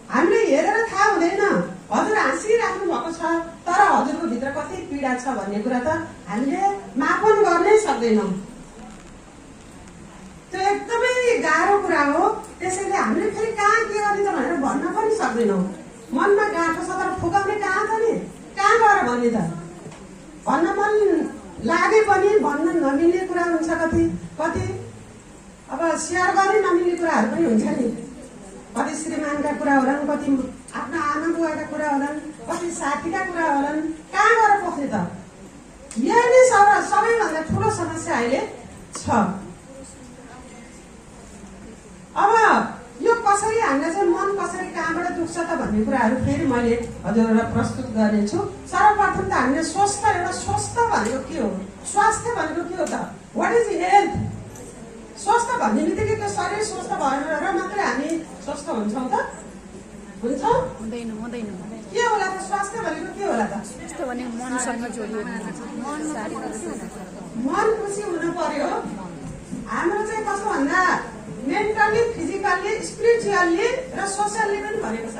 हामीले हेरेर थाहा हुँदैन। हजुर हाँसिराख्नु भएको छ तर हजुरको भित्र कति पीडा छ भन्ने कुरा त हामीले मापन गर्नै सक्दैनौँ। त्यो एकदमै गाह्रो कुरा हो। त्यसैले हामीले फेरि कहाँ के गर्ने त भनेर भन्न पनि सक्दैनौँ। मनमा गाँठो छ तर फुकाउने कहाँ त नि, कहाँ गएर भन्ने त? भन्न मन लागे पनि भन्न नमिल्ने कुरा हुन्छ कति कति। अब सेयर गर्ने नमिल्ने कुराहरू पनि हुन्छ नि। कति श्रीमानका कुरा होलान्, कति आफ्नो आमा बुवाका कुरा होलान्, कति साथीका कुरा होलान्, कहाँ गएर पस्ने त? यो नै सबैभन्दा ठुलो समस्या अहिले छ। अब यो कसरी हामीलाई चाहिँ मन कसरी कहाँबाट दुख्छ त भन्ने कुराहरू फेरि मैले हजुरहरूलाई प्रस्तुत गर्नेछु। सर्वप्रथम त हामीले स्वस्थ, एउटा स्वस्थ भनेको के हो, स्वास्थ्य भनेको के हो त? What is health? स्वस्थ भन्ने बित्तिकै त्यो शरीर स्वस्थ भएर मात्रै हामी स्वस्थ हुन्छौँ त? हुन्छ हुँदैन हुँदैन। के होला त? स्वास्थ्य भनेको के होला त? स्वास्थ्य भनेको मनसँग जोडिएको मन खुसी हुनु पर्यो। हाम्रो चाहिँ कस्तो भन्दा मेन्टली, फिजिकल्ली, स्पिरिचुअल्ली र सोसियल्ली पनि भनेको छ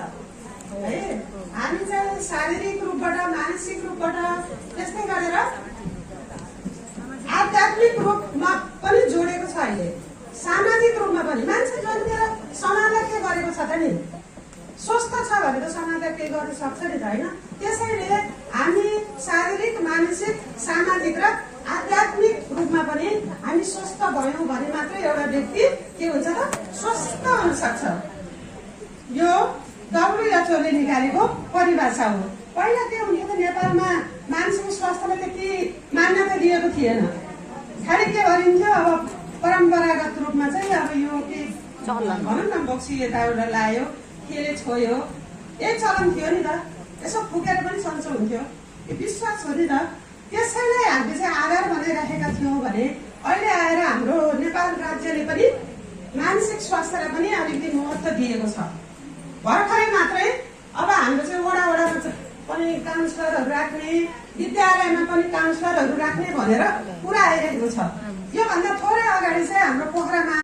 है। हामी चाहिँ शारीरिक रूपबाट, मानसिक रूपबाट, त्यस्तै गरेर आध्यात्मिक रूपमा पनि जोडेको छ अहिले, सामाजिक रूपमा पनि। मान्छे जन्मेर समाजलाई के गरेको छ त नि? स्वस्थ छ भने त समाजलाई केही गर्न सक्छ नि त, होइन? त्यसैले हामी शारीरिक, मानसिक, सामाजिक र आध्यात्मिक रूपमा पनि हामी स्वस्थ भयौँ भने मात्रै एउटा व्यक्ति के हुन्छ त? स्वस्थ हुन सक्छ। यो WHO ले निकालेको परिभाषा हो। पहिला के हुन्थ्यो त? नेपालमा मानसिक स्वास्थ्यलाई त्यति मान्यता दिएको थिएन। खालि के गरिन्थ्यो, अब परम्परागत रूपमा चाहिँ अब यो के भनौँ न, बक्सी यताबाट लायो, केले छोयो, यही चलन थियो नि त। यसो फुकेर पनि सन्चो हुन्थ्यो, यो विश्वास हो नि त। त्यसैलाई हामीले चाहिँ आधार बनाइराखेका थियौँ भने अहिले आएर हाम्रो नेपाल राज्यले पनि मानसिक स्वास्थ्यलाई पनि अलिकति महत्त्व दिएको छ। भर्खरै मात्रै अब हाम्रो चाहिँ वडा वडामा पनि काउन्सिलरहरू राख्ने, विद्यालयमा पनि काउन्सिलरहरू राख्ने भनेर कुरा आइरहेको छ। योभन्दा थोरै अगाडि चाहिँ हाम्रो पोखरामा